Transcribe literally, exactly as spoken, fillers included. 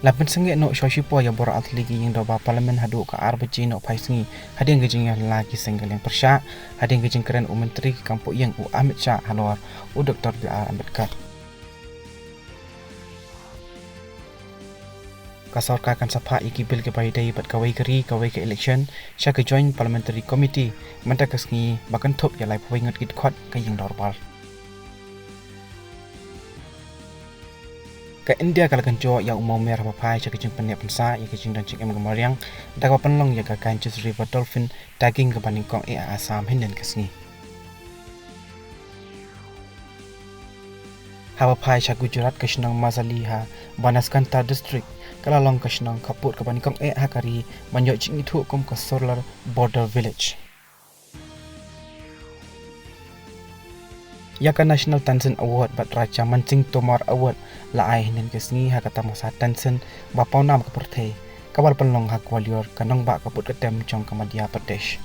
La pynsangeh noh shwa shipor ïa baroh artylli ki ïing dorbar Parliament haduh ka ar baje nohphai sngi hadien ka jingïalang ki seng ka liang pyrshah, hadien ka jingkren u Myntri ki kam poh ïing u Amit Shah halor u Doctor B R Ambedkar. Ka sorkar kan sa phah ïa ki bill kiba ïadei bad kawei ka ri kawei ka election sha ka Joint Parliamentary Committee mynta ka sngi ba kynthup ïa laiphew wei ngut ki dkhot ka ïing dorbar. Ka India ka la kynjoh ïa u mawmer haba phai sha ka jingpynneh pynsah ïa ka jingdon jingem ka mariang da kaba pynlong ïa ka Ganges River Dolphin Tagging kaba nyngkong eh ha Assam hynnin ka sngi. Haba phai sha Gujarat, ka shnong Majuli ha Banaskantha District ka la long ka shnong khappud kaba nyngkong eh ha ka ri ban ïoh jingithuh kum ka Solar Border Village. Ïa ka National Tansen Award bad Raja Mansingh Tomar Award la ai hynnin ka sngi ha ka tamasa Tansen ba pawnam ka pyrthei kaba la pynlong ha Gwalior, ka nongbah kaba bud ka tem jong ka Madhya Pradesh.